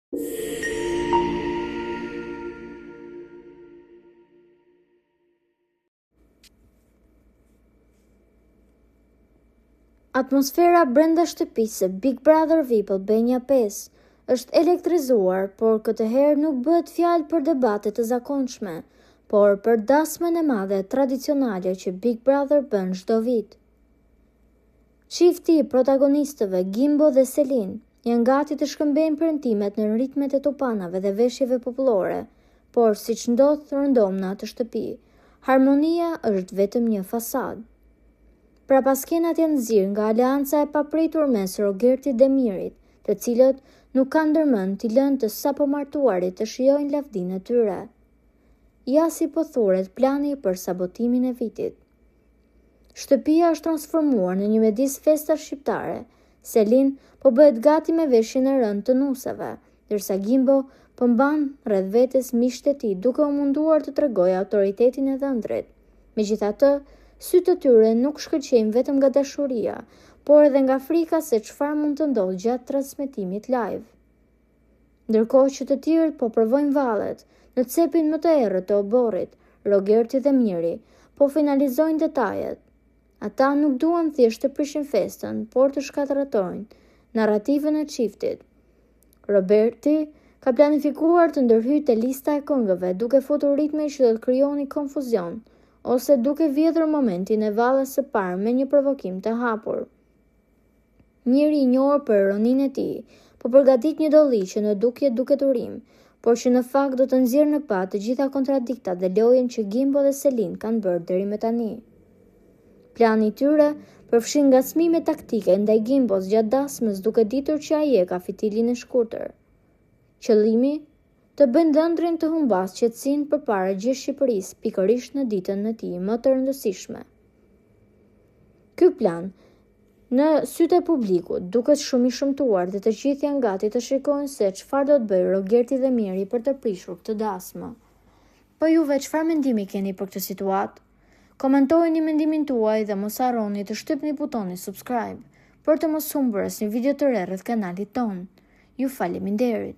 Atmosfera brenda shtëpisë së Big Brother VIP Albania 5 është elektrizuar, por këtë herë nuk bëhet fjalë për debate të zakonshme, por për dasmën e madhe tradicionale që Big Brother bën çdo vit. Çifti i protagonistëve Gimbo dhe Selin janë gati të shkëmbejnë premtimet në ritmet e tupanave dhe veshjeve popullore, por siç ndodh rëndom në atë shtëpi, harmonia është vetëm një fasadë. Prapaskenat janë nxirë nga aleanca e papritur mes Rogertit dhe Mirit, të cilët nuk kanë ndërmend t'i lënë të sapomartuarit të shijojnë lavdinë e tyre. Ja si po thuret plani për sabotimin e vitit. Shtëpia është transformuar në një mjedis festa shqiptare. Selin po bëhet gati me veshjen e rëndë të nuseve, ndërsa Gimbo po mban rreth vetes miqtë e tij duke u munduar të tregojë autoritetin e dhëndrit. Megjithatë, sytë e tyre nuk shkëlqejnë vetëm nga dashuria, por edhe nga frika se çfarë mund të ndodhë gjatë transmetimit live. Ndërkohë që të tjerët po provojnë vallet, në cepin më të errët të oborrit, Rogerti dhe Miri po finalizojnë detajet. Ata nuk duan thjesht të prishin festën, por të shkatërrojnë narrativën e çiftit. Roberti ka planifikuar të ndërhyjë te lista e këngëve duke futur ritme që do të krijonin konfuzion ose duke vjedhur momentin e valles së parë me një provokim të hapur. Miri i njohur për ironinë e tij, po përgatit një dolli që në dukje duket urim, por që në fakt do të nxjerrë në pah të gjitha kontradiktat dhe lojën që Gimbo dhe Selin kanë bërë deri më tani. Plani i tyre përfshin ngacmime taktike ndaj Gimbos gjatë dasmës duke ditur që ai e ka fitilin e shkurtër. Qëllimi? Të bëjnë dhëndrin të humbasë qetësinë përpara gjithë Shqipërisë pikërisht në ditën e tij më të rëndësishme. Ky plan Në sytë e publikut, duket shumë i shëmtuar dhe të gjithë janë gati të shikojnë se çfarë do të bëjë Rogerti dhe Miri për të prishur këtë dasmë. Po juve çfarë mendimi keni për këtë situatë? Komentojeni mendimin tuaj dhe mos harroni të shtypni butonin subscribe për të mos humbur asnjë video të re rreth kanalit tonë. Ju faleminderit!